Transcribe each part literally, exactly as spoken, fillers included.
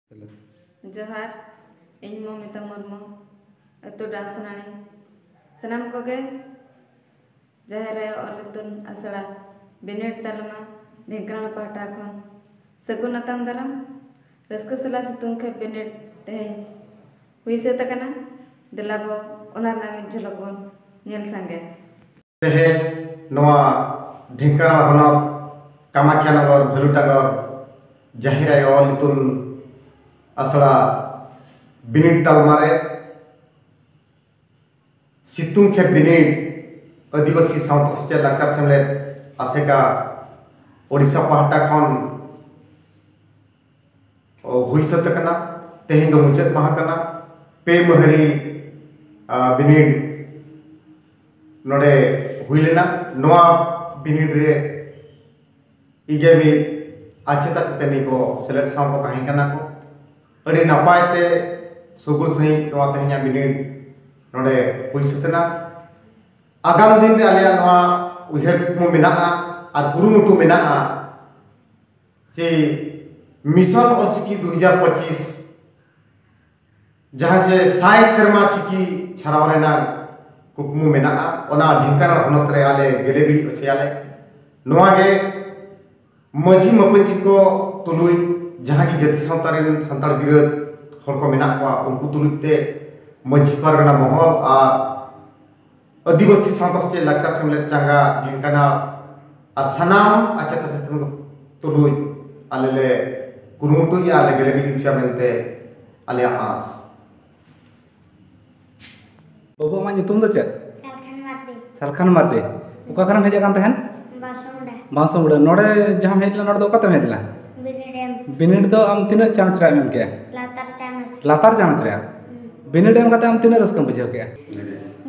ᱡᱚᱦᱟᱨ, ᱤᱧ ᱢᱚᱢᱤᱛᱟ ᱢᱩᱨᱢᱩ, ᱟᱹᱛᱩ ᱰᱟᱝᱥᱚᱱᱟᱲᱤ᱾ ᱥᱟᱱᱟᱢ ᱠᱚᱜᱮ ᱡᱟᱦᱮᱨ ᱟᱭᱳ ᱚᱞ ᱤᱛᱩᱱ ᱟᱥᱲᱟ ᱵᱤᱱᱤᱰ ᱛᱟᱞᱢᱟ ᱰᱷᱮᱝᱠᱟᱱᱟᱞ ᱯᱟᱦᱴᱟ ᱠᱷᱚᱱ ᱥᱟᱹᱜᱩᱱ ᱟᱛᱟᱝ ᱫᱟᱨᱟᱢ᱾ ᱨᱟᱹᱥᱠᱟᱹ ᱥᱟᱞᱟᱜ ᱥᱤᱛᱩᱝ ᱠᱷᱮᱯ ᱵᱤᱱᱤᱰ ᱛᱮᱦᱮᱧ ᱦᱩᱭ ᱥᱟᱹᱛ ᱟᱠᱟᱱᱟ᱾ ᱫᱮᱞᱟ ᱵᱚ ᱚᱱᱟ ᱨᱮᱱᱟᱜ ᱢᱤᱫ ᱡᱷᱚᱞᱚᱠ ᱵᱚᱱ ᱧᱮᱞ ᱥᱟᱸᱜᱮ᱾ ᱛᱮᱦᱮᱧ ᱱᱚᱣᱟ ᱰᱷᱮᱝᱠᱟᱱᱟᱞ ᱦᱚᱱᱚᱛ ᱠᱟᱢᱟᱠᱷᱤᱭᱟ ᱱᱚᱜᱚᱨ ᱵᱷᱟᱞᱩᱴᱟᱜᱚᱨ ᱡᱟᱦᱮᱨ ᱟᱭᱳ ᱚᱞ ᱤᱛᱩᱱ ᱟᱥᱲᱟ ᱵᱤᱱᱤᱰ ᱛᱟᱞᱢᱟ ᱨᱮ ᱥᱤᱛᱩᱝ ᱠᱷᱮᱯ ᱵᱤᱱᱤᱰ ᱟᱹᱫᱤᱵᱟᱹᱥᱤ ᱥᱟᱶᱛᱟ ᱥᱮᱪᱮᱫ ᱞᱟᱠᱪᱟᱨ ᱥᱮᱢᱞᱮᱫ ᱟᱥᱮᱠᱟ ᱳᱰᱤᱥᱟ ᱯᱟᱦᱴᱟ ᱠᱷᱚᱱ ᱦᱩᱭ ᱥᱟᱹᱛ ᱟᱠᱟᱱᱟ᱾ ᱛᱮᱦᱮᱧ ᱫᱚ ᱢᱩᱪᱟᱹᱫ ᱢᱟᱦᱟ ᱠᱟᱱᱟ᱾ ᱯᱮ ᱢᱟᱹᱦᱟᱹᱨᱤ, ᱟ, ᱵᱤᱱᱤᱰ ᱱᱚᱰᱮ ᱦᱩᱭ ᱞᱮᱱᱟ᱾ ᱱᱚᱣᱟ ᱵᱤᱱᱤᱰ ᱨᱮ ᱤᱧ ᱢᱤᱫ ᱟᱪᱮᱛ ᱟᱪᱮᱛᱟᱹᱱᱤ ᱠᱚ ᱥᱮᱞᱮᱫ ᱥᱟᱶ ᱠᱚ ᱛᱟᱦᱮᱸ ᱠᱟᱱᱟ ᱠᱚ᱾ ᱟᱹᱰᱤ ᱱᱟᱯᱟᱭ ᱛᱮ ᱥᱩᱜᱩᱲ ᱥᱟᱺᱦᱤᱡ ᱱᱚᱣᱟ ᱛᱮᱦᱮᱧᱟᱜ ᱵᱤᱱᱤᱰ ᱱᱚᱰᱮ ᱦᱩᱭ ᱥᱟᱹᱛ ᱮᱱᱟ᱾ ᱟᱜᱟᱢ ᱫᱤᱱ ᱨᱮ ᱟᱞᱮᱭᱟᱜ ᱱᱚᱣᱟ ᱩᱭᱦᱟᱹᱨ ᱠᱩᱠᱢᱩ ᱢᱮᱱᱟᱜᱼᱟ ᱟᱨ ᱠᱩᱨᱩᱢᱩᱴᱩ ᱢᱮᱱᱟᱜᱼᱟ ᱡᱮ ᱢᱤᱥᱚᱱ ᱚᱞᱪᱤᱠᱤ ᱫᱩ ᱦᱟᱡᱟᱨ ᱯᱚᱸᱪᱤᱥ, ᱡᱟᱦᱟᱸ ᱪᱮ ᱥᱟᱭ ᱥᱮᱨᱢᱟ ᱪᱤᱠᱤ ᱪᱷᱟᱨᱟᱣ ᱨᱮᱱᱟᱜ ᱠᱩᱠᱢᱩ ᱢᱮᱱᱟᱜᱼᱟ, ᱚᱱᱟ ᱰᱷᱮᱝᱠᱟᱱᱟᱞ ᱦᱚᱱᱚᱛ ᱨᱮ ᱟᱞᱮ ᱜᱮᱞᱮ ᱵᱤᱨᱤᱫ ᱦᱚᱪᱚᱭᱟᱞᱮ᱾ ᱱᱚᱣᱟ ᱜᱮ ᱢᱟᱹᱡᱷᱤ ᱢᱟᱯᱟᱹᱡᱷᱤ ᱠᱚ ᱛᱩᱞᱩᱡ ᱡᱟᱦᱟᱸ ᱜᱮ ᱡᱟᱹᱛᱤ ᱥᱟᱶᱛᱟ ᱨᱮᱱ ᱥᱟᱱᱛᱟᱲ ᱵᱤᱨᱟᱹᱫ ᱦᱚᱲ ᱠᱚ ᱢᱮᱱᱟᱜ ᱠᱚᱣᱟ, ᱩᱱᱠᱩ ᱛᱩᱞᱩᱡ ᱛᱮ ᱢᱟᱹᱡᱷᱤ ᱯᱟᱨᱜᱟᱱᱟ ᱢᱚᱦᱚᱞ ᱟᱨ ᱟᱹᱫᱤᱵᱟᱹᱥᱤ ᱥᱟᱶᱛᱟ ᱥᱮᱪᱮᱫ ᱞᱟᱠᱪᱟᱨ ᱥᱮᱢᱞᱮᱫ ᱪᱟᱸᱜᱟ ᱰᱷᱮᱝᱠᱟᱱᱟᱞ ᱟᱨ ᱥᱟᱱᱟᱢ ᱟᱪᱮᱛ ᱟᱪᱮᱛᱟᱹᱱᱤ ᱠᱚ ᱛᱩᱞᱩᱡ ᱟᱞᱮ ᱞᱮ ᱠᱩᱨᱩᱢᱩᱴᱩᱭᱮᱫᱼᱟ, ᱟᱞᱮ ᱜᱮᱞᱮ ᱢᱤᱫ ᱦᱚᱪᱚᱭᱟ ᱢᱮᱱᱛᱮ ᱟᱞᱮᱭᱟᱜ ᱟᱸᱥ᱾ ᱵᱟᱹᱵᱩ, ᱟᱢᱟᱜ ᱧᱩᱛᱩᱢ ᱫᱚ ᱪᱮᱫ? ᱥᱟᱞᱠᱷᱟᱱ ᱢᱟᱨᱰᱤ᱾ ᱥᱟᱞᱠᱷᱟᱱ ᱢᱟᱨᱰᱤ᱾ ᱚᱠᱟ ᱠᱷᱚᱱᱮᱢ ᱦᱮᱡ ᱟᱠᱟᱱ ᱛᱟᱦᱮᱸᱱ? ᱵᱟᱥᱚᱢᱩᱰᱟ᱾ ᱵᱟᱥᱚᱢᱩᱰᱟ᱾ ᱱᱚᱰᱮ ᱡᱟᱦᱟᱸᱢ ᱦᱮᱡ ᱞᱮᱱᱟ, ᱱᱚᱰᱮ ᱫᱚ ᱚᱠᱟᱛᱮᱢ ᱦᱮᱡ ᱞᱮᱱᱟ? ᱵᱤᱱᱤᱰ ᱮᱢ᱾ ᱵᱤᱱᱤᱰ ᱫᱚ ᱟᱢ ᱛᱤᱱᱟᱹᱜ ᱪᱟᱱᱥ ᱨᱮ ᱮᱢ ᱠᱮᱜᱼᱟ? ᱞᱟᱛᱟᱨ ᱪᱟᱱᱟᱪ᱾ ᱞᱟᱛᱟᱨ ᱪᱟᱱᱟᱪ ᱨᱮ? ᱦᱩᱸ᱾ ᱵᱤᱱᱤᱰ ᱮᱢ ᱠᱟᱛᱮ ᱟᱢ ᱛᱤᱱᱟᱹᱜ ᱨᱟᱹᱥᱠᱟᱹᱢ ᱵᱩᱡᱷᱟᱹᱣ ᱠᱮᱜᱼᱟ?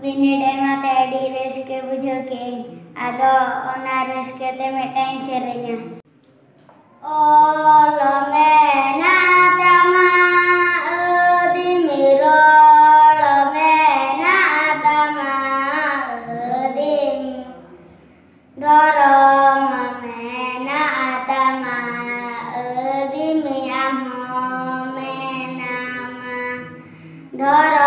ᱵᱤᱱᱤᱰ ᱮᱢ ᱠᱟᱛᱮ ᱟᱹᱰᱤ ᱨᱟᱹᱥᱠᱟᱹ ᱵᱩᱡᱷᱟᱹᱣ ᱠᱮᱜᱼᱟᱹᱧ᱾ ᱟᱫᱚ ᱚᱱᱟ ᱨᱟᱹᱥᱠᱟᱹ ᱛᱮ ᱢᱤᱫᱴᱟᱝ ᱤᱧ ᱥᱮᱨᱮᱧᱟ᱾ ᱚᱞ ᱢᱮᱱᱟᱜ ᱛᱟᱢᱟ ᱟᱹᱫᱤᱢ, ᱨᱚᱲ ᱢᱮᱱᱟᱜ ᱛᱟᱢᱟ ᱟᱹᱫᱤᱢ, ᱫᱷᱚᱨᱚᱢ ᱢᱮᱱᱟᱜ ᱛᱟᱢᱟ ᱟᱹᱫᱤᱢ, ᱟᱢ ᱦᱚᱸ ᱫᱷᱚᱨᱚᱢ